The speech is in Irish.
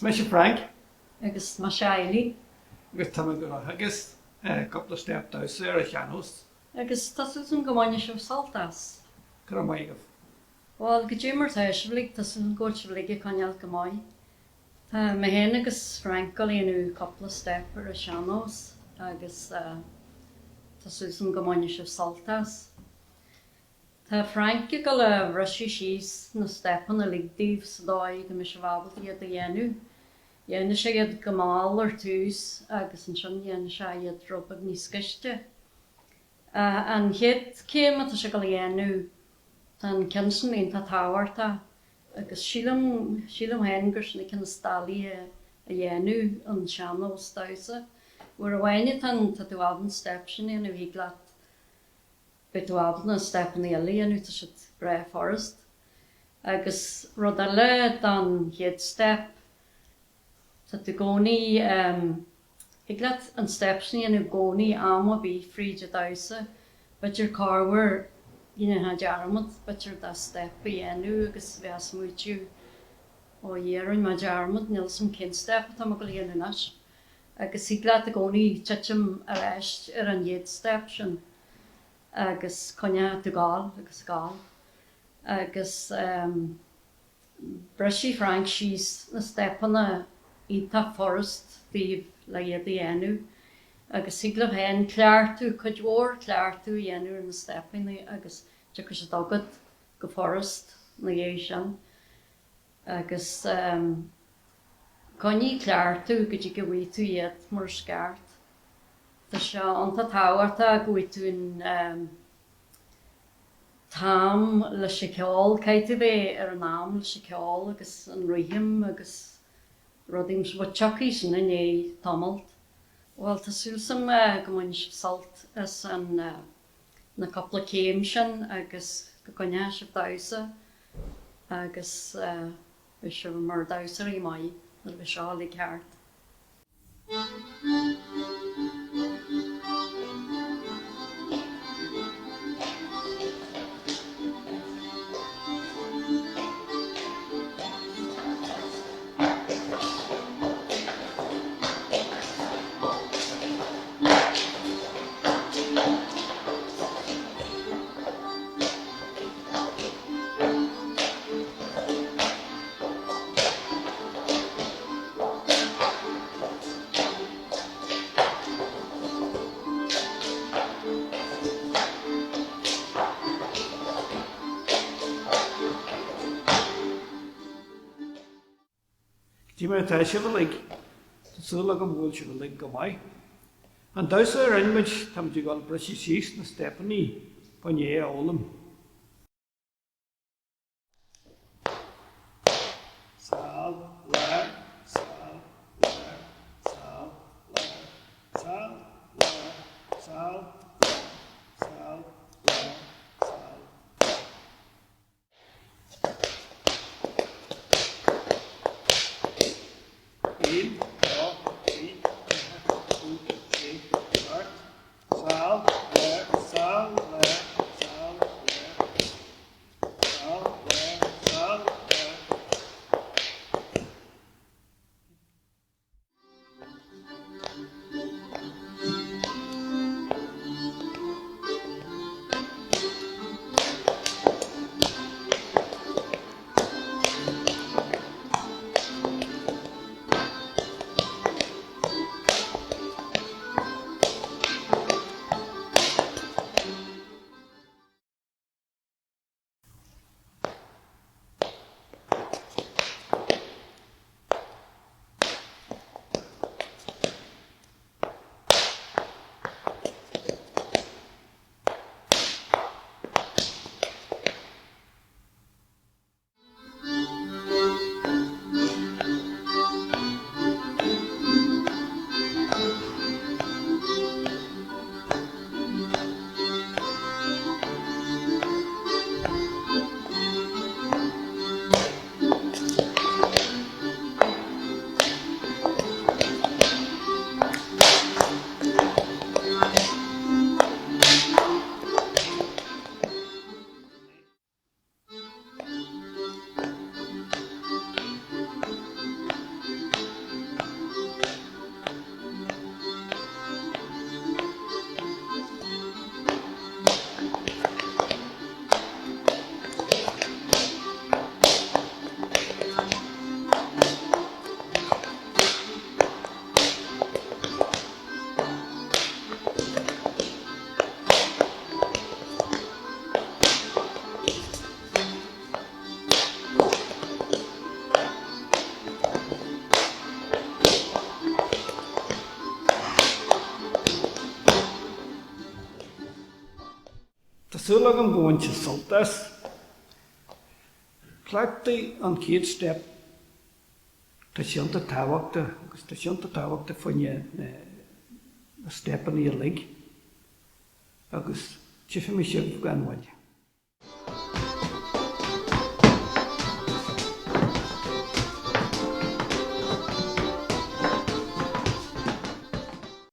Is mise Frank. Agus mise Eileen. Agus tá mé ag dul a theagasc cúpla steip damhsa ar an sean-nós. Agus tá súil agam go mbainfidh sibh sult as. Go raibh maith agaibh. Bhuel, goidé mar tá sibh uilig, tá súil agam go bhfuil sibh uilig ag coinneáil go maith. Tá mé féin agus Frank ag dul a dhéanamh cúpla steip ar an sean-nós agus tá súil agam go mbainfidh sibh sult as. Tá Frank ag dul a bhriseadh síos na steipeanna uilig daoibh sa dóigh go mbeidh sibh ábalta iad a dhéanamh. Dhéanfaidh sé iad go mall ar tús agus ansin dhéanfaidh sé iad rud beag níos gaiste. An chéad céim atá sé ag dul a dhéanamh, tá an ceann sin iontach tábhachtach agus sílim, sílim féin gur sin an ceann is doiligh a dhéanamh, an sean-nós damhsa. Uair amháin atá tú ábalta an steip sin a dhéanamh thig leat Beidh tú ábalta na steipeanna eile a dhéanamh, tá siad breá furast. Agus rud eile don chéad steip, tá tú i gcónaí, thig leat an steip sin a dhéanamh i gcónaí am ar bith fríd an damhsa. B'fhéidir corruair dhéanfá dearmad, b'fhéidir do steip a dhéanamh agus bheifeá ag smaoitiú, ó a Dhia, rinne mé dearmad, níl 'fhios a'm cén steip atá mé ag dul a dhéanamh anois. Agus thig leat i gcónaí titim ar ais ar an gcéad steip sin. agus coinneoidh tú ag gabháil agus ag gabháil agus brisfidh Frank síos na steipeanna iontach furast daoibh le iad a dhéanamh agus thig libh féin cleachtadh, cuid mhór cleachtadh a dhéanamh ar na steipeanna agus tiocfaidh siad agat go furast ina dhiaidh sin agus coinnigh ag cleachtadh go dtí go bhfaighidh tú iad mar is ceart. Tá sé iontach tábhachtach go bhfaighidh tú an t-am leis an cheol, caithfidh tú bheith ar an am leis an cheol agus an rithim agus rudaí mar sin, but tiocfaidh sin i ndiaidh tamalt. Bhuel, tá súil agam go mbainfidh sibh sult as an na cúpla céim sin agus go gcoinneoidh sibh damhsa agus beidh sibh mar dhamhsóirí maith nuair a bheidh seo uilig thart. Goidé mar atá sibh uilig? Tá súil agam go bhfuil sibh uilig go maith. An damhsa a rinne muid, táimid ag dul briseadh síos na steipeanna chun é a fhoghlaim. Sal, lár, sal, lár, sal, lár, sal, lár, sal, lár, sal, lár, sal, lár. 1, 2, 3, 4, 5, 6, 7, Sal, lár, sal, lár, sal, lár. Tá súil agam go bhain sibh sult as. Cleachtaigh an chéad step, tá sé iontach tábhachtach agus tá sé iontach tábhachtach fá choinne na steipeanna uilig agus tchífidh mé sibh gan mhoill.